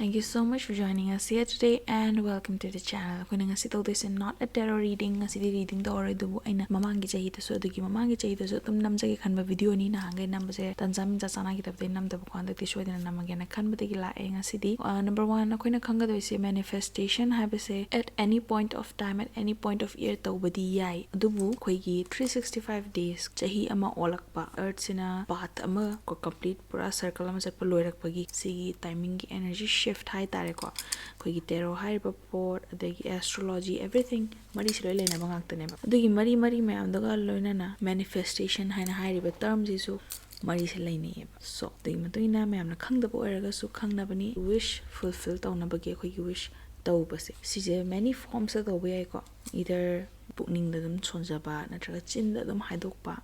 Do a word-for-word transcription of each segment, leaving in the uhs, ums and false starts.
Thank you so much for joining us here today and welcome to the channel. ꯑꯩꯈꯣꯏꯅ ꯉꯁꯤ ꯇꯧꯗꯣꯏꯁꯦ not a tarot reading. ꯉꯁꯤꯗꯤ reading ꯇꯧꯔꯔꯣꯏ, ꯑꯗꯨꯕꯨ ꯑꯩꯅ ꯃꯃꯥꯡꯒꯤ ꯆꯍꯤꯗꯁꯨ, ꯑꯗꯨꯒꯤ ꯃꯃꯥꯡꯒꯤ ꯆꯍꯤꯗꯁꯨ ꯑꯗꯨꯝ ꯅꯝꯖꯒꯦ ꯈꯟꯕ videoꯅꯤ꯫ ꯅꯍꯥꯟꯈꯩ ꯅꯝꯕꯁꯦ ꯇꯟꯖꯥ ꯃꯤꯟꯖꯥ ꯆꯥꯟꯅꯈꯤꯗꯕꯗꯒꯤ ꯅꯝꯗꯕꯀꯣ, ꯍꯟꯗꯛꯇꯤ ꯁꯣꯏꯗꯅ ꯅꯝꯃꯒꯦꯅ ꯈꯟꯕꯗꯒꯤ ꯂꯥꯛꯑꯦ꯫ ꯉꯁꯤꯗꯤ number one ꯑꯩꯈꯣꯏꯅ ꯈꯪꯒꯗꯣꯏꯁꯦ manifestation ꯍꯥꯏꯕꯁꯦ at any point of time, at any point of year ꯇꯧꯕꯗꯤ ꯌꯥꯏ, ꯑꯗꯨꯕꯨ ꯑꯩꯈꯣꯏꯒꯤ three sixty five days, ꯆꯍꯤ ꯑꯃ ꯑꯣꯜꯂꯛꯄ, earthꯁꯤꯅ path ꯑꯃ complete, ꯄꯨꯔꯥ circle ꯑꯃ ꯆꯠꯄ ꯂꯣꯏꯔꯛꯄꯒꯤ ꯁꯤꯒꯤ timingꯒꯤ energy shift ꯍꯥꯏꯇꯥꯔꯦꯀꯣ꯫ ꯑꯩꯈꯣꯏꯒꯤ tarot ꯍꯥꯏꯔꯤꯕ ꯄꯣꯠ, ꯑꯗꯒꯤ astrology, everything ꯃꯔꯤꯁꯦ ꯂꯣꯏ ꯂꯩꯅꯕ ꯉꯥꯛꯇꯅꯦꯕ꯫ ꯑꯗꯨꯒꯤ ꯃꯔꯤ ꯃꯔꯤ ꯃꯌꯥꯝꯗꯨꯒ ꯂꯣꯏꯅꯅ manifestation ꯍꯥꯏꯅ ꯍꯥꯏꯔꯤꯕ termꯁꯤꯁꯨ ꯃꯔꯤꯁꯦ ꯂꯩꯅꯩꯌꯦꯕ꯫ So ꯑꯗꯨꯒꯤ ꯃꯇꯨꯡ ꯏꯟꯅ ꯃꯌꯥꯝꯅ ꯈꯪꯗꯕ ꯑꯣꯏꯔꯒꯁꯨ ꯈꯪꯅꯕꯅꯤ, wish fulfill ꯇꯧꯅꯕꯒꯤ ꯑꯩꯈꯣꯏꯒꯤ wish ꯇꯧꯕꯁꯦ꯫ ꯁꯤꯁꯦ many formsꯇ ꯇꯧꯕ ꯌꯥꯏꯀꯣ꯫ Either ꯄꯨꯛꯅꯤꯡꯗ ꯑꯗꯨꯝ ꯁꯣꯟꯖꯕ ꯅꯠꯇ꯭ꯔꯒ ꯆꯤꯟꯗ ꯑꯗꯨꯝ ꯍꯥꯏꯗꯣꯛꯄ,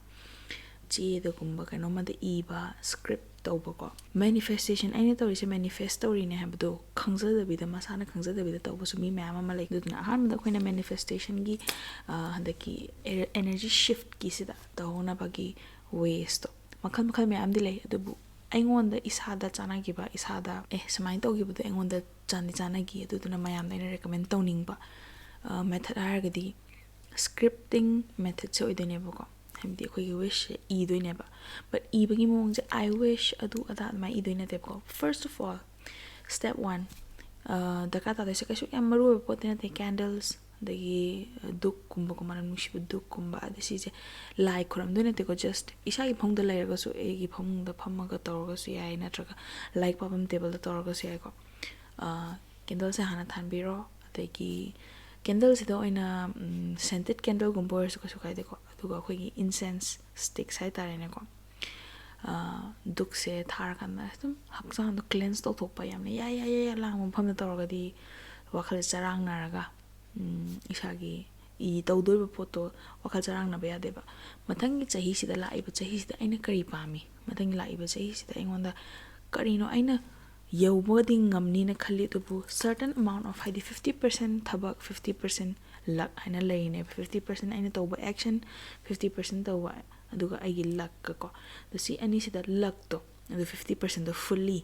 ꯆꯦꯗꯒꯨꯝꯕ ꯀꯩꯅꯣꯝꯃꯗ ꯏꯕ, script ꯇꯧꯕꯀꯣ꯫ Manifestation ꯑꯩꯅ ꯇꯧꯔꯤꯁꯦ manifest ꯇꯧꯔꯤꯅꯦ ꯍꯥꯏꯕꯗꯣ ꯈꯪꯖꯗꯕꯤꯗ, ꯃꯁꯥꯅ ꯈꯪꯖꯗꯕꯤꯗ ꯇꯧꯕꯁꯨ ꯃꯤ ꯃꯌꯥꯝ ꯑꯃ ꯂꯩ꯫ ꯑꯗꯨꯗꯨꯅ ꯑꯍꯥꯟꯕꯗ ꯑꯩꯈꯣꯏꯅ manifestationꯒꯤ, ꯑ, ꯍꯟꯗꯛꯀꯤ ꯑꯦ-, energy shiftꯀꯤꯁꯤꯗ ꯇꯧꯍꯧꯅꯕꯒꯤ waysꯇꯣ ꯃꯈꯜ ꯃꯈꯜ ꯃꯌꯥꯝꯗꯤ ꯂꯩ, ꯑꯗꯨꯕꯨ ꯑꯩꯉꯣꯟꯗ ꯏꯁꯥꯗ ꯆꯥꯟꯅꯈꯤꯕ, ꯏꯁꯥꯗ ꯑꯦ ꯁꯨꯃꯥꯏꯅ ꯇꯧꯈꯤꯕꯗꯣ ꯑꯩꯉꯣꯟꯗ ꯆꯥꯟꯗꯤ ꯆꯥꯟꯅꯈꯤ, ꯑꯗꯨꯗꯨꯅ ꯃꯌꯥꯝꯗ ꯑꯩꯅ recommend ꯇꯧꯅꯤꯡꯕ, ꯑ, method ꯍꯥꯏꯔꯒꯗꯤ scripting methodꯁꯦ ꯑꯣꯏꯗꯣꯏꯅꯦꯕꯀꯣ꯫ ꯍꯥꯏꯕꯗꯤ ꯑꯩꯈꯣꯏꯒꯤ wishꯁꯦ ꯏꯗꯣꯏꯅꯦꯕ, but ꯏꯕꯒꯤ ꯃꯑꯣꯡꯁꯦ "I wish" ꯑꯗꯨ ꯑꯗꯥ ꯑꯗꯨꯃꯥꯏꯅ ꯏꯗꯣꯏ ꯅꯠꯇꯦꯕꯀꯣ꯫ First of all, step one, ꯑ, ꯗꯔꯀꯥꯔ ꯇꯥꯗꯣꯏꯁꯦ ꯀꯩꯁꯨ ꯌꯥꯝ ꯃꯔꯨ ꯑꯣꯏꯕ ꯄꯣꯠꯇꯤ ꯅꯠꯇꯦ꯫ Candles, ꯑꯗꯒꯤ ꯙꯨꯞꯀꯨꯝꯕꯀꯣ, ꯃꯅꯝ ꯅꯨꯡꯁꯤꯕ ꯙꯨꯞꯀꯨꯝꯕ, ꯑꯗ ꯁꯤꯁꯦ ꯂꯥꯏ ꯈꯨꯔꯝꯗꯣꯏ ꯅꯠꯇꯦꯀꯣ, just ꯏꯁꯥꯒꯤ ꯐꯃꯨꯡꯗ ꯂꯩꯔꯒꯁꯨ, ꯑꯩꯒꯤ ꯐꯃꯨꯡꯗ ꯐꯝꯃꯒ ꯇꯧꯔꯒꯁꯨ ꯌꯥꯏ, ꯅꯠꯇ꯭ꯔꯒ ꯂꯥꯏꯔꯤꯛ ꯄꯥꯐꯝ tableꯗ ꯇꯧꯔꯒꯁꯨ ꯌꯥꯏꯀꯣ꯫ ꯑ, candleꯁꯦ ꯍꯥꯟꯅ ꯊꯥꯟꯕꯤꯔꯣ, ꯑꯗꯒꯤ candleꯁꯤꯗ ꯑꯣꯏꯅ, ꯎꯝ, scented candleꯒꯨꯝꯕ ꯑꯣꯏꯔꯁꯨ ꯀꯩꯁꯨ ꯀꯥꯏꯗꯦꯀꯣ꯫ ꯑꯗꯨꯒ ꯑꯩꯈꯣꯏꯒꯤ incense sticks ꯍꯥꯏꯇꯥꯔꯦꯅꯦꯀꯣ, ꯑ, ꯙꯨꯞꯁꯦ ꯊꯥꯔꯀꯥꯟꯗ ꯑꯗꯨꯝ ꯍꯛꯆꯥꯡꯗꯣ cleanse ꯇꯧꯊꯣꯛꯄ, ꯌꯥꯝꯅ ꯌꯥꯏ ꯌꯥꯏ ꯌꯥꯏ ꯌꯥꯏ ꯂꯥꯡꯕ ꯃꯐꯝꯗ ꯇꯧꯔꯒꯗꯤ ꯋꯥꯈꯜ ꯆꯔꯥꯡꯅꯔꯒ, ꯎꯝ, ꯏꯁꯥꯒꯤ ꯏ ꯇꯧꯗꯣꯔꯤꯕ ꯄꯣꯠꯇꯣ ꯋꯥꯈꯜ ꯆꯔꯥꯡꯅꯕ ꯌꯥꯗꯦꯕ꯫ ꯃꯊꯪꯒꯤ ꯆꯍꯤꯁꯤꯗ, ꯂꯥꯛꯏꯕ ꯆꯍꯤꯁꯤꯗ ꯑꯩꯅ ꯀꯔꯤ ꯄꯥꯝꯃꯤ, ꯃꯊꯪꯒꯤ ꯂꯥꯛꯏꯕ ꯆꯍꯤꯁꯤꯗ ꯑꯩꯉꯣꯟꯗ ꯀꯔꯤꯅꯣ ꯑꯩꯅ ꯌꯧꯕꯗꯤ ꯉꯝꯅꯤꯅ ꯈꯜꯂꯤ, ꯑꯗꯨꯕꯨ certain amount of, ꯍꯥꯏꯗꯤ fifty percent ꯊꯕꯛ, fifty percent luck ꯍꯥꯏꯅ ꯂꯩꯔꯤꯅꯦꯕ꯫ Fifty percent ꯑꯩꯅ ꯇꯧꯕ action, fifty percent ꯇꯧꯕ, ꯑꯗꯨꯒ ꯑꯩꯒꯤ luckꯀꯀꯣ꯫ ꯑꯗꯣ ꯁꯤ ꯑꯅꯤꯁꯤꯗ luckꯇꯣ, ꯑꯗꯨ fifty percentꯗꯣ fully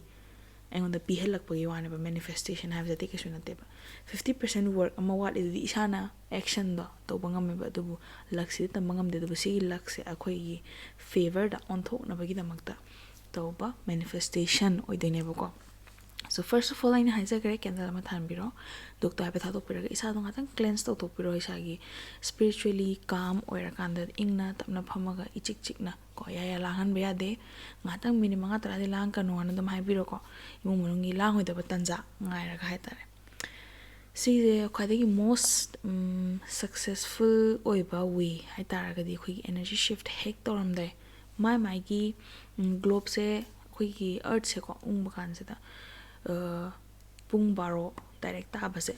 ꯑꯩꯉꯣꯟꯗ ꯄꯤꯍꯜꯂꯛꯄꯒꯤ ꯋꯥꯅꯦꯕ꯫ ꯃꯦꯅꯤꯐꯦꯁꯇꯦꯁꯟ ꯍꯥꯏꯕꯁꯦ ꯑꯇꯩ ꯀꯩꯁꯨ ꯅꯠꯇꯦꯕ꯫ ꯐꯤꯐꯇꯤ ꯄꯥꯔꯁꯦꯟ ꯋꯥꯔꯛ ꯑꯃ ꯋꯥꯠꯂꯤꯗꯨꯗꯤ ꯏꯁꯥꯅ ꯑꯦꯛꯁꯟꯗꯣ ꯇꯧꯕ ꯉꯝꯃꯦꯕ꯫ ꯑꯗꯨꯕꯨ ꯂꯛꯁꯤꯗꯤ ꯇꯝꯕ ꯉꯝꯗꯦ꯫ ꯑꯗꯨꯕꯨ ꯁꯤꯒꯤ ꯂꯛꯁꯦ ꯑꯩꯈꯣꯏꯒꯤ ꯐꯦꯚꯔꯗ ꯑꯣꯟꯊꯣꯛꯅꯕꯒꯤꯗꯃꯛꯇ ꯇꯧꯕ ꯃꯦꯅꯤꯐꯦꯁꯇꯦꯁꯟ ꯑꯣꯏꯗꯣꯏꯅꯦꯕꯀꯣ꯫ So first of all, ꯑꯩꯅ ꯍꯥꯏꯖꯈ꯭ꯔꯦ, ꯀꯦꯟꯗꯜ ꯑꯃ ꯊꯥꯟꯕꯤꯔꯣ꯫ ꯙꯨꯛꯇꯣ ꯍꯥꯏꯐꯦꯠ ꯊꯥꯗꯣꯛꯄꯤꯔꯒ ꯏꯁꯥꯗꯣ ꯉꯥꯛꯇꯪ ꯀ꯭ꯂꯦꯟꯁ ꯇꯧꯊꯣꯛꯄꯤꯔꯣ꯫ ꯏꯁꯥꯒꯤ ꯁ꯭ꯄꯤꯔꯤꯆꯨꯋꯦꯂꯤ ꯀꯥꯝ ꯑꯣꯏꯔꯀꯥꯟꯗ ꯏꯪꯅ ꯇꯞꯅ ꯐꯝꯃꯒ ꯏꯆꯤꯛ ꯆꯤꯛꯅ ꯀꯣ, ꯌꯥ ꯌꯥ ꯂꯥꯡꯍꯟꯕ ꯌꯥꯗꯦ꯫ ꯉꯥꯛꯇꯪ ꯃꯤꯅꯤꯠ ꯃꯉꯥ ꯇꯔꯥꯗꯤ ꯂꯥꯡꯒꯅꯨ ꯍꯥꯏꯅ ꯑꯗꯨꯝ ꯍꯥꯏꯕꯤꯔꯣꯀꯣ꯫ ꯏꯃꯨꯡ ꯃꯅꯨꯡꯒꯤ ꯂꯥꯡꯉꯣꯏꯗꯕ ꯇꯥꯟꯖꯥ ꯉꯥꯏꯔꯒ ꯍꯥꯏꯇꯥꯔꯦ꯫ ꯁꯤꯁꯦ ꯈ꯭ꯋꯥꯏꯗꯒꯤ most successful ꯑꯣꯏꯕ ꯋꯦ ꯍꯥꯏꯇꯥꯔꯒꯗꯤ, ꯑꯩꯈꯣꯏꯒꯤ ꯑꯦꯅꯔꯖꯤ ꯁꯤꯐ ꯍꯦꯛ ꯇꯧꯔꯝꯗꯥꯏ, ꯃꯥꯏ ꯃꯥꯏꯒꯤ ꯒ꯭ꯂꯣꯞꯁꯦ, ꯑꯩꯈꯣꯏꯒꯤ ꯑꯔꯠꯁꯦꯀꯣ ꯎꯪꯕ ꯀꯥꯟꯁꯤꯗ, ꯑ, ꯄꯨꯡ ꯕꯥꯔꯣ ꯗꯥꯏꯔꯦꯛ ꯇꯥꯕꯁꯦ,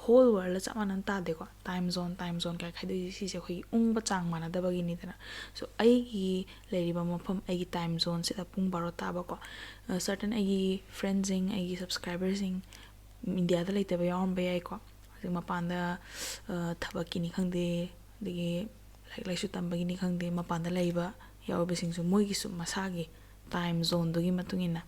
ꯍꯣꯜ ꯋꯥꯔꯜꯗ ꯆꯞ ꯃꯥꯟꯅꯅ ꯇꯥꯗꯦꯀꯣ꯫ ꯇꯥꯏꯝ ꯖꯣꯟ, ꯇꯥꯏꯝ ꯖꯣꯟ ꯀꯥꯏ ꯈꯥꯏꯗꯣꯛꯏꯁꯦ, ꯁꯤꯁꯦ ꯑꯩꯈꯣꯏꯒꯤ ꯎꯪꯕ ꯆꯥꯡ ꯃꯥꯟꯅꯗꯕꯒꯤꯅꯤꯗꯅ꯫ So ꯑꯩꯒꯤ ꯂꯩꯔꯤꯕ ꯃꯐꯝ, ꯑꯩꯒꯤ ꯇꯥꯏꯝ ꯖꯣꯟꯁꯤꯗ ꯄꯨꯡ ꯕꯥꯔꯣ ꯇꯥꯕꯀꯣ꯫ ꯁꯔꯇꯟ ꯑꯩꯒꯤ ꯐ꯭ꯔꯦꯟꯁꯤꯡ, ꯑꯩꯒꯤ ꯁꯕꯁꯀ꯭ꯔꯥꯏꯕꯔꯁꯤꯡ ꯏꯟꯗꯤꯌꯥꯗ ꯂꯩꯇꯕ ꯌꯥꯎꯔꯝꯕ ꯌꯥꯏꯀꯣ꯫ ꯍꯧꯖꯤꯛ ꯃꯄꯥꯟꯗ, ꯑ, ꯊꯕꯛꯀꯤꯅꯤ ꯈꯪꯗꯦ, ꯑꯗꯒꯤ ꯂꯥꯏꯔꯤꯛ ꯂꯥꯏꯁꯨ ꯇꯝꯕꯒꯤꯅꯤ ꯈꯪꯗꯦ, ꯃꯄꯥꯟꯗ ꯂꯩꯕ ꯌꯥꯎꯔꯤꯕꯁꯤꯡꯁꯨ ꯃꯣꯏꯒꯤꯁꯨ ꯃꯁꯥꯒꯤ ꯇꯥꯏꯝ ꯖꯣꯟꯗꯨꯒꯤ ꯃꯇꯨꯡ ꯏꯟꯅ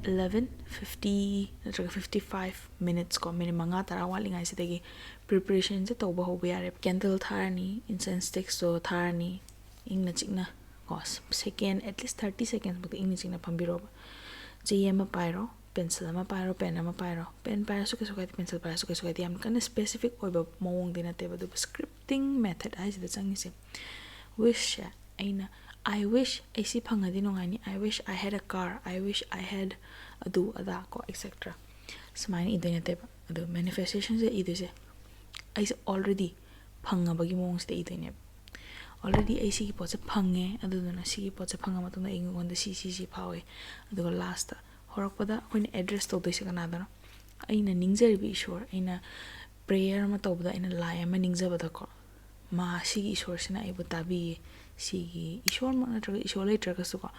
eleven fifty ꯅꯠꯇ꯭ꯔꯒ fifty five minutes ꯀꯣ, ꯃꯤꯅꯤꯠ ꯃꯉꯥ ꯇꯔꯥ ꯋꯥꯠꯂꯤꯉꯩꯁꯤꯗꯒꯤ ꯄ꯭ꯔꯤꯄꯔꯦꯁꯟꯁꯦ ꯇꯧꯕ ꯍꯧꯕ ꯌꯥꯔꯦ꯫ ꯀꯦꯟꯗꯜ ꯊꯥꯔꯅꯤ, ꯏꯟꯁꯦꯟꯁ ꯁ꯭ꯇꯤꯛꯁꯇꯣ ꯊꯥꯔꯅꯤ, ꯏꯪꯅ ꯆꯤꯛꯅ ꯀꯣ, ꯁꯦꯀꯦꯟ, at least thirty seconds ꯐꯥꯎꯗ ꯏꯪꯅ ꯆꯤꯛꯅ ꯐꯝꯕꯤꯔꯣꯕ꯫ ꯆꯦ ꯑꯃ ꯄꯥꯏꯔꯣ, ꯄꯦꯟꯁꯤꯜ ꯑꯃ ꯄꯥꯏꯔꯣ, ꯄꯦꯟ ꯑꯃ ꯄꯥꯏꯔꯣ꯫ ꯄꯦꯟ ꯄꯥꯏꯔꯁꯨ ꯀꯩꯁꯨ ꯀꯥꯏꯗꯦ, ꯄꯦꯟꯁꯤꯜ ꯄꯥꯏꯔꯁꯨ ꯀꯩꯁꯨ ꯀꯥꯏꯗꯦ꯫ ꯌꯥꯝ ꯀꯟꯅ ꯁ꯭ꯄꯦꯁꯤꯐꯤꯛ ꯑꯣꯏꯕ ꯃꯑꯣꯡꯗꯤ ꯅꯠꯇꯦꯕ, ꯑꯗꯨꯕꯨ ꯁ꯭ꯀ꯭ꯔꯤꯞꯇꯤꯡ ꯃꯦꯊꯠ ꯍꯥꯏꯁꯤꯗ ꯆꯪꯉꯤꯁꯦ꯫ ꯋꯤꯁꯁꯦ ꯑꯩꯅ, "I wish ꯑꯩ ꯁꯤ ꯐꯪꯉꯗꯤ ꯅꯨꯡꯉꯥꯏꯅꯤ, I wish I had a car, I wish I had ꯑꯗꯨ ꯑꯗꯥ" ꯀꯣ, ꯑꯦꯛꯁꯦꯇ꯭ꯔꯥ꯫ ꯁꯨꯃꯥꯏꯅ ꯏꯗꯣꯏ ꯅꯠꯇꯦꯕ꯫ ꯑꯗꯣ ꯃꯦꯅꯤꯐꯦꯁꯇꯦꯁꯟꯁꯦ ꯏꯗꯣꯏꯁꯦ, ꯑꯩꯁꯦ ꯑꯣꯜꯔꯦꯗꯤ ꯐꯪꯉꯕꯒꯤ ꯃꯑꯣꯡꯁꯤꯗ ꯏꯗꯣꯏꯅꯦꯕ꯫ ꯑꯣꯜꯔꯦꯗꯤ ꯑꯩ ꯁꯤꯒꯤ ꯄꯣꯠꯁꯦ ꯐꯪꯉꯦ, ꯑꯗꯨꯗꯨꯅ ꯁꯤꯒꯤ ꯄꯣꯠꯁꯦ ꯐꯪꯉ ꯃꯇꯨꯡꯗ ꯑꯩꯉꯣꯟꯗ ꯁꯤ, ꯁꯤ, ꯁꯤ ꯐꯥꯎꯋꯦ꯫ ꯑꯗꯨꯒ ꯂꯥꯁꯇ, ꯍꯧꯔꯛꯄꯗ ꯑꯩꯈꯣꯏꯅ ꯑꯦꯗ꯭ꯔꯦꯁ ꯇꯧꯗꯣꯏꯁꯦ ꯀꯅꯥꯗꯅꯣ? ꯑꯩꯅ ꯅꯤꯡꯖꯔꯤꯕ ꯏꯁꯣꯔ, ꯑꯩꯅ ꯄ꯭ꯔꯦꯌꯔ ꯑꯃ ꯇꯧꯕꯗ, ꯑꯩꯅ ꯂꯥꯏ ꯑꯃ ꯅꯤꯡꯖꯕꯗꯀꯣ, ꯃꯥ, ꯁꯤꯒꯤ ꯏꯁꯣꯔꯁꯤꯅ ꯑꯩꯕꯨ ꯇꯥꯕꯤꯌꯦ, ꯁꯤꯒꯤ ꯏꯁꯣꯔꯃꯛ ꯅꯠꯇ꯭ꯔꯒ ꯏꯁꯣꯔ ꯂꯩꯇ꯭ꯔꯒꯁꯨꯀꯣ,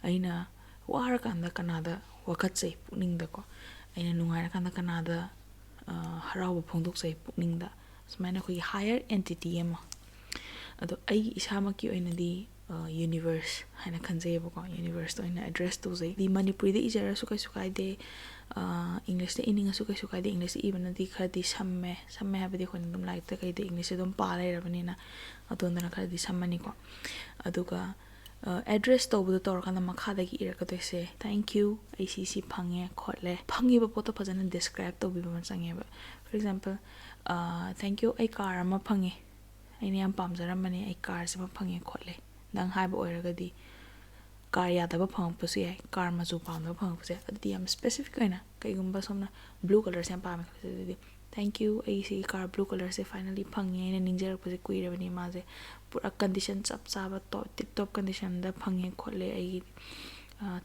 ꯑꯩꯅ ꯋꯥꯔꯀꯥꯟꯗ ꯀꯅꯥꯗ ꯋꯥꯀꯠꯆꯩ ꯄꯨꯛꯅꯤꯡꯗꯀꯣ, ꯑꯩꯅ ꯅꯨꯡꯉꯥꯏꯔꯀꯥꯟꯗ ꯀꯅꯥꯗ, ꯑ, ꯍꯔꯥꯎꯕ ꯐꯣꯡꯗꯣꯛꯆꯩ ꯄꯨꯛꯅꯤꯡꯗ, ꯁꯨꯃꯥꯏꯅ ꯑꯩꯈꯣꯏꯒꯤ ꯍꯥꯌꯔ ꯑꯦꯟꯇꯤꯇꯤ ꯑꯃ꯫ ꯑꯗꯣ ꯑꯩꯒꯤ ꯏꯁꯥꯃꯛꯀꯤ ꯑꯣꯏꯅꯗꯤ ꯌꯨꯅꯤꯚꯔꯁ ꯍꯥꯏꯅ ꯈꯟꯖꯩꯌꯦꯕꯀꯣ꯫ ꯌꯨꯅꯤꯚꯔꯁꯇ ꯑꯣꯏꯅ ꯑꯦꯗ꯭ꯔꯦꯁ ꯇꯧꯖꯩ꯫ ꯗꯤ ꯃꯅꯤꯄꯨꯔꯤꯗ ꯏꯖꯔꯁꯨ ꯀꯩꯁꯨ ꯀꯥꯏꯗꯦ, ꯏꯪꯂꯤꯁꯇ ꯏꯅꯤꯡꯉꯁꯨ ꯀꯩꯁꯨ ꯀꯥꯏꯗꯦ꯫ ꯏꯪꯂꯤꯁꯇ ꯏꯕꯅꯗꯤ ꯈꯔꯗꯤ ꯁꯝꯃꯦ꯫ ꯁꯝꯃꯦ ꯍꯥꯏꯕꯗꯤ ꯑꯩꯈꯣꯏꯅ ꯑꯗꯨꯝ ꯂꯥꯏꯔꯤꯛꯇ ꯀꯩꯗ ꯏꯪꯂꯤꯁꯁꯦ ꯑꯗꯨꯝ ꯄꯥ ꯂꯩꯔꯕꯅꯤꯅ ꯑꯗꯣꯝꯗꯅ ꯈꯔꯗꯤ ꯁꯝꯃꯅꯤꯀꯣ꯫ ꯑꯗꯨꯒ ꯑꯦꯗ꯭ꯔꯦꯁ ꯇꯧꯕꯗꯣ ꯇꯧꯔꯀꯥꯟꯗ ꯃꯈꯥꯗꯒꯤ ꯏꯔꯛꯀꯗꯣꯏꯁꯦ, "Thank you, ꯑꯩ ꯁꯤ ꯁꯤ ꯐꯪꯉꯦ ꯈꯣꯠꯂꯦ"꯫ ꯐꯪꯉꯤꯕ ꯄꯣꯠꯇꯣ ꯐꯖꯅ ꯗꯤꯁꯀ꯭ꯔꯥꯏꯞ ꯇꯧꯕꯤꯕ ꯑꯃ ꯆꯪꯉꯦꯕ꯫ ꯐꯣꯔ ꯑꯦꯛꯖꯥꯝꯄꯜ, "Thank you, ꯑꯩ ꯀꯥꯔ ꯑꯃ ꯐꯪꯉꯦ, ꯑꯩꯅ ꯌꯥꯝ ꯄꯥꯝꯖꯔꯝꯕꯅꯦ, ꯑꯩ ꯀꯥꯔꯁꯤꯃ ꯐꯪꯉꯦ ꯈꯣꯠꯂꯦ" ꯗꯪ ꯍꯥꯏꯕ ꯑꯣꯏꯔꯒꯗꯤ, ꯀꯥꯔ ꯌꯥꯗꯕ ꯐꯪꯉꯛꯄꯁꯨ ꯌꯥꯏ, ꯀꯥꯔ ꯃꯆꯨ ꯄꯥꯝꯗꯕ ꯐꯪꯉꯛꯄꯁꯨ ꯌꯥꯏ꯫ ꯑꯗꯨꯗꯤ ꯌꯥꯝ ꯁ꯭ꯄꯦꯁꯤꯐꯤꯛ ꯑꯣꯏꯅ, ꯀꯩꯒꯨꯝꯕ ꯁꯣꯝꯅ ꯕ꯭ꯂꯨ ꯀꯂꯔꯁꯦ ꯌꯥꯝ ꯄꯥꯝꯃꯦ ꯈꯜꯂꯁꯦ, ꯑꯗꯨꯗꯤ, "Thank you, ꯑꯩ ꯁꯤꯒꯤ ꯀꯥꯔ ꯕ꯭ꯂꯨ ꯀꯂꯔꯁꯦ ꯐꯥꯏꯅꯦꯜꯂꯤ ꯐꯪꯉꯦ, ꯑꯩꯅ ꯅꯤꯡꯖꯔꯛꯄꯁꯦ ꯀꯨꯏꯔꯕꯅꯤ, ꯃꯥꯁꯦ ꯄꯨꯔꯥ ꯀꯟꯗꯤꯁꯟ ꯆꯞ ꯆꯥꯕ, ꯇꯣꯞ ꯇꯤꯞ ꯇꯣꯞ ꯀꯟꯗꯤꯁꯟꯗ ꯐꯪꯉꯦ ꯈꯣꯠꯂꯦ, ꯑꯩꯒꯤ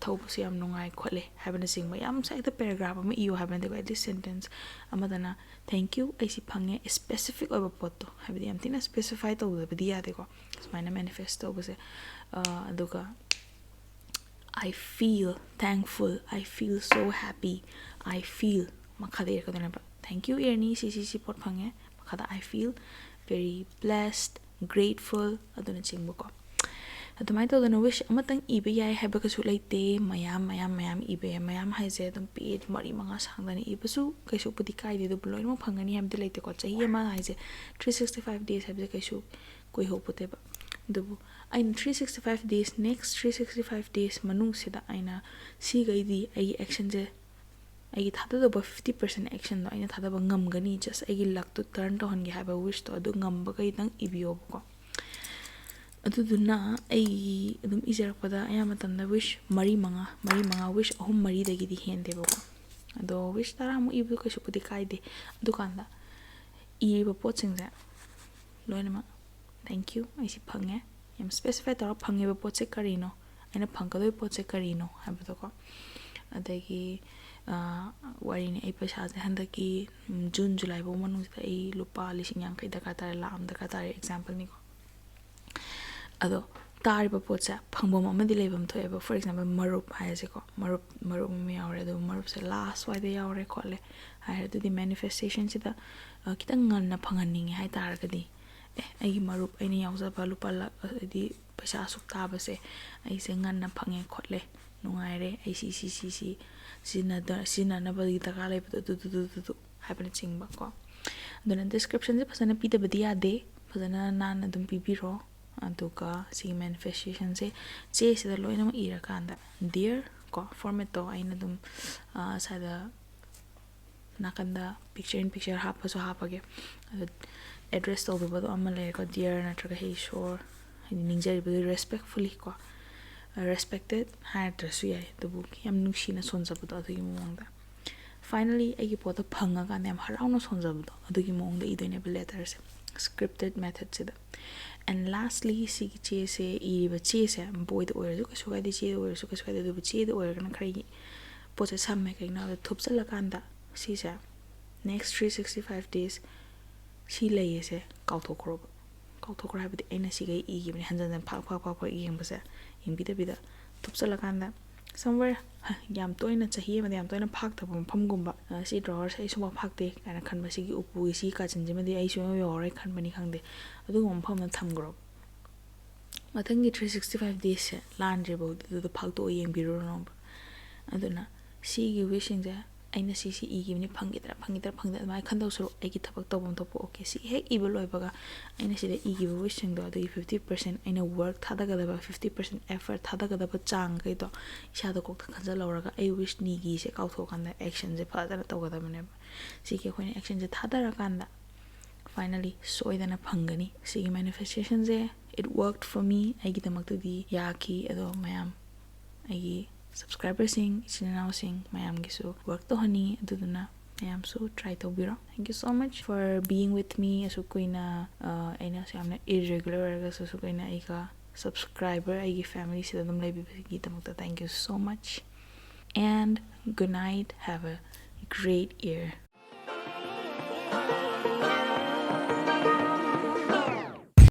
ꯊꯧꯕꯁꯨ ꯌꯥꯝ ꯅꯨꯡꯉꯥꯏ ꯈꯣꯠꯂꯦ" ꯍꯥꯏꯕꯅꯆꯤꯡꯕ꯫ ꯌꯥꯝ ꯍꯦꯛꯇ ꯄꯦꯔꯥꯒ꯭ꯔꯥꯐ ꯑꯃ ꯏꯌꯨ ꯍꯥꯏꯕ ꯅꯠꯇꯦꯀꯣ, ꯑꯦꯠꯂꯤꯁ ꯁꯦꯟꯇꯦꯟꯁ ꯑꯃꯗꯅ "Thank you, ꯑꯩ ꯁꯤ ꯐꯪꯉꯦ", ꯁ꯭ꯄꯦꯁꯤꯐꯤꯛ ꯑꯣꯏꯕ ꯄꯣꯠꯇꯣ, ꯍꯥꯏꯕꯗꯤ ꯌꯥꯝ ꯊꯤꯅ ꯁ꯭ꯄꯦꯁꯤꯐꯥꯏ ꯇꯧꯗꯕꯗꯤ ꯌꯥꯗꯦꯀꯣ, ꯁꯨꯃꯥꯏꯅ ꯃꯦꯅꯤꯐꯦꯁ ꯇꯧꯕꯁꯦ꯫ ꯑꯗꯨꯒ "I feel thankful, I feel so happy, I feel", ꯃꯈꯥꯗ ꯏꯔꯛꯀꯗꯣꯏꯅꯦꯕ꯫ "Thank you" ꯏꯔꯅꯤ, ꯁꯤ ꯁꯤ ꯁꯤ ꯄꯣꯠ ꯐꯪꯉꯦ꯫ ꯃꯈꯥꯗ "I feel very blessed, grateful" ꯑꯗꯨꯅꯆꯤꯡꯕꯀꯣ꯫ ꯑꯗꯨꯃꯥꯏꯅ ꯇꯧꯗꯅ ꯋꯤꯁ ꯑꯃꯇꯪ ꯏꯕ ꯌꯥꯏ ꯍꯥꯏꯕ ꯀꯩꯁꯨ ꯂꯩꯇꯦ꯫ ꯃꯌꯥꯝ, ꯃꯌꯥꯝ, ꯃꯌꯥꯝ ꯏꯕ ꯌꯥꯏ꯫ ꯃꯌꯥꯝ ꯍꯥꯏꯁꯦ ꯑꯗꯨꯝ ꯄꯦꯖ ꯃꯔꯤ ꯃꯉꯥ ꯁꯥꯡꯗꯅ ꯏꯕꯁꯨ ꯀꯩꯁꯨꯕꯨꯗꯤ ꯀꯥꯏꯗꯦ, ꯑꯗꯨꯕꯨ ꯂꯣꯏꯅꯃꯛ ꯐꯪꯒꯅꯤ ꯍꯥꯏꯕꯗꯤ ꯂꯩꯇꯦꯀꯣ꯫ ꯆꯍꯤ ꯑꯃ ꯍꯥꯏꯁꯦ, ꯊ꯭ꯔꯤ ꯁꯤꯛꯁꯇꯤ ꯐꯥꯏꯚ ꯗꯦꯖ ꯍꯥꯏꯕꯁꯦ ꯀꯩꯁꯨ ꯀꯨꯏꯍꯧꯄꯣꯠꯇꯦꯕ꯫ ꯑꯗꯨꯕꯨ ꯑꯩꯅ three sixty five days, next three sixty five days ꯃꯅꯨꯡꯁꯤꯗ ꯑꯩꯅ ꯁꯤꯈꯩꯗꯤ ꯑꯩꯒꯤ ꯑꯦꯛꯁꯟꯁꯦ, ꯑꯩꯒꯤ ꯊꯥꯗꯗꯧꯕ ꯐꯤꯐꯇꯤ ꯄꯥꯔꯁꯦꯟ ꯑꯦꯛꯁꯟꯗꯣ ꯑꯩꯅ ꯊꯥꯗꯕ ꯉꯝꯒꯅꯤ, ꯖꯁ ꯑꯩꯒꯤ ꯂꯛꯇꯣ ꯇꯔꯟ ꯇꯧꯍꯟꯒꯦ ꯍꯥꯏꯕ ꯋꯤꯁꯇꯣ ꯑꯗꯨ ꯉꯝꯕꯈꯩꯗꯪ ꯏꯕꯤꯌꯣꯕꯀꯣ꯫ ꯑꯗꯨꯗꯨꯅ ꯑꯩ ꯑꯗꯨꯝ ꯏꯖꯔꯛꯄꯗ ꯑꯌꯥꯝꯕ ꯃꯇꯝꯗ ꯋꯤꯁ ꯃꯔꯤ ꯃꯉꯥ, ꯃꯔꯤ ꯃꯉꯥ, ꯋꯤꯁ ꯑꯍꯨꯝ ꯃꯔꯤꯗꯒꯤꯗꯤ ꯍꯦꯟꯗꯦꯕꯀꯣ꯫ ꯑꯗꯣ ꯋꯤꯁ ꯇꯔꯥꯃꯨꯛ ꯏꯕꯗꯣ ꯀꯩꯁꯨꯕꯨꯗꯤ ꯀꯥꯏꯗꯦ꯫ ꯑꯗꯨꯀꯥꯟꯗ ꯏꯔꯤꯕ ꯄꯣꯠꯁꯤꯡꯁꯦ ꯂꯣꯏꯅꯃꯛ "Thank you, ꯑꯩ ꯁꯤ ꯐꯪꯉꯦ", ꯌꯥꯝ ꯁ꯭ꯄꯦꯁꯤꯐꯥꯏ ꯇꯧꯔꯒ ꯐꯪꯉꯤꯕ ꯄꯣꯠꯁꯦ ꯀꯔꯤꯅꯣ, ꯑꯩꯅ ꯐꯪꯒꯗꯣꯏꯕ ꯄꯣꯠꯁꯦ ꯀꯔꯤꯅꯣ ꯍꯥꯏꯕꯗꯣꯀꯣ꯫ ꯑꯗꯒꯤ, ꯋꯥꯔꯤꯅꯤ, ꯑꯩ ꯄꯩꯁꯥꯁꯦ ꯍꯟꯗꯛꯀꯤ ꯖꯨꯟ ꯖꯨꯂꯥꯏ ꯐꯥꯎ ꯃꯅꯨꯡꯁꯤꯗ ꯑꯩ ꯂꯨꯄꯥ ꯂꯤꯁꯤꯡ ꯌꯥꯡꯈꯩ ꯗꯔꯀꯥꯔ ꯇꯥꯔꯦ, ꯂꯥꯈ ꯑꯃ ꯗꯔꯀꯥꯔ ꯇꯥꯔꯦ, ꯑꯦꯛꯖꯥꯝꯄꯜꯅꯤꯀꯣ꯫ ꯑꯗꯣ ꯇꯥꯔꯤꯕ ꯄꯣꯠꯁꯦ ꯐꯪꯐꯝ ꯑꯃꯗꯤ ꯂꯩꯐꯝ ꯊꯣꯛꯑꯦꯕ꯫ ꯐꯣꯔ ꯑꯦꯛꯖꯥꯝꯄꯜ, ꯃꯔꯨꯞ ꯍꯥꯏꯔꯁꯦꯀꯣ, ꯃꯔꯨꯞ, ꯃꯔꯨꯞ ꯑꯃ ꯌꯥꯎꯔꯦ, ꯑꯗꯨ ꯃꯔꯨꯞꯁꯦ ꯂꯥꯁ ꯁ꯭ꯋꯥꯏꯗ ꯌꯥꯎꯔꯦ ꯈꯣꯠꯂꯦ ꯍꯥꯏꯔꯦ꯫ ꯑꯗꯨꯗꯤ ꯃꯦꯅꯤꯐꯦꯁꯇꯦꯁꯟꯁꯤꯗ, ꯑ, ꯈꯤꯇꯪ ꯉꯟꯅ ꯐꯪꯍꯟꯅꯤꯡꯉꯦ ꯍꯥꯏ ꯇꯥꯔꯒꯗꯤ, ꯑꯦ, ꯑꯩꯒꯤ ꯃꯔꯨꯞ, ꯑꯩꯅ ꯌꯥꯎꯖꯕ ꯂꯨꯄꯥ ꯂꯥꯛ, ꯍꯥꯏꯗꯤ ꯄꯩꯁꯥ ꯑꯁꯨꯛ ꯇꯥꯕꯁꯦ ꯑꯩꯁꯦ ꯉꯟꯅ ꯐꯪꯉꯦ ꯈꯣꯠꯂꯦ, ꯅꯨꯡꯉꯥꯏꯔꯦ, ꯑꯩ ꯁꯤ ꯁꯤ ꯁꯤ ꯁꯤ ꯁꯤꯖꯤꯟꯅꯗ-, ꯁꯤꯖꯤꯟꯅꯅꯕꯒꯤ ꯗꯔꯀꯥꯔ ꯂꯩꯕꯗꯣ ꯑꯗꯨ ꯑꯗꯨ ꯑꯗꯨ ꯑꯗꯨ ꯑꯗꯨ ꯍꯥꯏꯕꯅꯆꯤꯡꯕ ꯀꯣ꯫ ꯑꯗꯨꯅ descriptionꯁꯦ ꯐꯖꯅ ꯄꯤꯗꯕꯗꯤ ꯌꯥꯗꯦ, ꯐꯖꯅ ꯅꯥꯟꯅ ꯑꯗꯨꯝ ꯄꯤꯕꯤꯔꯣ꯫ ꯑꯗꯨꯒ ꯁꯤꯒꯤ manifestationꯁꯦ ꯆꯦꯁꯤꯗ ꯂꯣꯏꯅꯃꯛ ꯏꯔꯀꯥꯟꯗ, dear ꯀꯣ, formatꯇꯣ ꯑꯩꯅ ꯑꯗꯨꯝ, ꯑ, ꯁ꯭ꯋꯥꯏꯗ ꯅꯥꯀꯟꯗ picture in picture ꯍꯥꯞꯄꯁꯨ ꯍꯥꯞꯄꯒꯦ꯫ ꯑꯗꯣ address ꯇꯧꯕꯤꯕꯗꯣ ꯑꯃ ꯂꯩꯔꯦꯀꯣ, dear ꯅꯠꯇ꯭ꯔꯒ hey sir, ꯍꯥꯏꯗꯤ ꯅꯤꯡꯖꯔꯤꯕꯗꯨ respectfully ꯀꯣ, respected ꯍꯥꯏꯔꯗ꯭ꯔꯁꯨ ꯌꯥꯏ, ꯑꯗꯨꯕꯨ ꯌꯥꯝ ꯅꯨꯡꯁꯤꯅ ꯁꯣꯟꯖꯕꯗꯣ ꯑꯗꯨꯒꯤ ꯃꯑꯣꯡꯗ꯫ Finally ꯑꯩꯒꯤ ꯄꯣꯠꯇꯣ ꯐꯪꯉꯀꯥꯟꯗ ꯌꯥꯝ ꯍꯔꯥꯎꯅ ꯁꯣꯟꯖꯕꯗꯣ ꯑꯗꯨꯒꯤ ꯃꯑꯣꯡꯗ ꯏꯗꯣꯏꯅꯦꯕ letterꯁꯦ, scripted methodꯁꯤꯗ꯫ And lastly ꯁꯤꯒꯤ ꯆꯦꯁꯦ, ꯏꯔꯤꯕ ꯆꯦꯁꯦ boyꯗ ꯑꯣꯏꯔꯁꯨ ꯀꯩꯁꯨ ꯀꯥꯏꯗꯦ, ꯆꯦꯗ ꯑꯣꯏꯔꯁꯨ ꯀꯩꯁꯨ ꯀꯥꯏꯗꯦ, ꯑꯗꯨꯕꯨ ꯆꯦꯗ ꯑꯣꯏꯔꯒꯅ ꯈꯔ ꯌꯦ-, ꯄꯣꯠꯁꯦ ꯁꯝꯃꯦ꯫ ꯀꯩꯒꯤꯅꯣ ꯍꯥꯏꯕꯗ ꯊꯨꯞꯆꯜꯂꯀꯥꯟꯗ ꯁꯤꯁꯦ next three sixty five days ꯁꯤ ꯂꯩꯌꯦꯁꯦ ꯀꯥꯎꯊꯣꯛꯈ꯭ꯔꯣꯕ꯫ ꯀꯥꯎꯊꯣꯛꯈ꯭ꯔꯣ ꯍꯥꯏꯕꯗꯤ ꯑꯩꯅ ꯁꯤꯒꯩ ꯏꯈꯤꯕꯅꯤ, ꯍꯟꯖꯟ ꯍꯟꯖꯟ ꯐꯥꯛ ꯐꯥꯛ ꯐꯥꯛ ꯐꯥꯛ ꯌꯦꯡꯕꯁꯦ, ꯌꯦꯡꯕꯤꯗꯕꯤꯗ ꯊꯨꯞꯆꯜꯂꯀꯥꯟꯗ somewhere, ꯍ, ꯌꯥꯝ ꯇꯣꯏꯅ, ꯆꯍꯤ ꯑꯃꯗ ꯌꯥꯝ ꯇꯣꯏꯅ ꯐꯥꯛꯇꯕ ꯃꯐꯝꯒꯨꯝꯕ, ꯑ, ꯁꯤ drawerꯁꯦ ꯑꯩ ꯁꯨꯡꯐꯥꯛ ꯐꯥꯛꯇꯦ ꯀꯥꯏꯅ ꯈꯟꯕ, ꯁꯤꯒꯤ ꯎꯄꯨꯒꯤ ꯁꯤ ꯀꯥꯆꯤꯟꯁꯤꯃꯗꯤ ꯑꯩ ꯁꯨꯡꯌꯧ ꯌꯧꯔꯔꯣꯏ ꯈꯟꯕꯅꯤ ꯈꯪꯗꯦ, ꯑꯗꯨꯒꯨꯝꯕ ꯃꯐꯝ ꯑꯃꯗ ꯊꯝꯈ꯭ꯔꯣꯕ꯫ ꯃꯊꯪꯒꯤ three sixty five daysꯁꯦ ꯂꯥꯟꯗ꯭ꯔꯤꯐꯥꯎꯗꯤ ꯑꯗꯨꯗ ꯐꯥꯛꯇꯣꯛꯑ ꯌꯦꯡꯕꯤꯔꯨꯔꯣꯅꯣꯕ꯫ ꯑꯗꯨꯅ ꯁꯤꯒꯤ wishꯁꯤꯡꯁꯦ, ꯑꯩꯅ ꯁꯤ ꯁꯤ ꯏꯈꯤꯕꯅꯤ, ꯐꯪꯈꯤꯗ꯭ꯔꯥ ꯐꯪꯈꯤꯗ꯭ꯔꯥ ꯐꯪꯗ꯭ꯔꯥ, ꯑꯗꯨꯃꯥꯏꯅ ꯈꯟꯗꯧ ꯁꯔꯨꯛ ꯑꯩꯒꯤ ꯊꯕꯛ ꯇꯧꯐꯝ ꯊꯣꯛꯄ, okay, ꯁꯤ ꯍꯦꯛ ꯏꯕ ꯂꯣꯏꯕꯒ ꯑꯩꯅ ꯁꯤꯗ ꯏꯈꯤꯕ wishꯁꯤꯡꯗꯣ ꯑꯗꯨꯒꯤ fifty percent ꯑꯩꯅ work ꯊꯥꯗꯒꯗꯕ, fifty percent effort ꯊꯥꯗꯒꯗꯕ ꯆꯥꯡꯈꯩꯗꯣ ꯏꯁꯥꯗ ꯀꯣꯛꯇ ꯈꯟꯖꯜꯍꯧꯔꯒ ꯑꯩ wish ꯅꯤꯒꯤꯁꯦ ꯀꯥꯎꯊꯣꯛꯑꯀꯥꯟꯗ actionꯁꯦ ꯐꯖꯅ ꯇꯧꯒꯗꯕꯅꯦꯕ꯫ ꯁꯤꯒꯤ ꯑꯩꯈꯣꯏꯅ actionꯁꯦ ꯊꯥꯗꯔꯀꯥꯟꯗ finally ꯁꯣꯏꯗꯅ ꯐꯪꯒꯅꯤ꯫ ꯁꯤꯒꯤ manifestationꯁꯦ, it worked for me, ꯑꯩꯒꯤꯗꯃꯛꯇꯗꯤ ꯌꯥꯈꯤ꯫ ꯑꯗꯣ ꯃꯌꯥꯝ, ꯑꯩꯒꯤ subscriberꯁꯤꯡ, ꯏꯆꯤꯟ ꯏꯅꯥꯎꯁꯤꯡ ꯃꯌꯥꯝꯒꯤꯁꯨ work ꯇꯧꯍꯟꯅꯤꯡꯉꯤ, ꯑꯗꯨꯗꯨꯅ ꯃꯌꯥꯝꯁꯨ try ꯇꯧꯕꯤꯔꯣ꯫ Thank you so much for being with me꯫ ꯑꯁꯨꯛ ꯀꯨꯏꯅ, ꯑ, ꯑꯩꯅ ꯑꯁꯨꯛ ꯌꯥꯝꯅ irregular ꯑꯣꯏꯔꯒꯁꯨ ꯑꯁꯨꯛ ꯀꯨꯏꯅ ꯑꯩꯒ subscriber, ꯑꯩꯒꯤ familyꯁꯤꯗ ꯑꯗꯨꯝ ꯂꯩꯕꯤꯕꯒꯤꯗꯃꯛꯇ thank you so much, and good night, have a great year꯫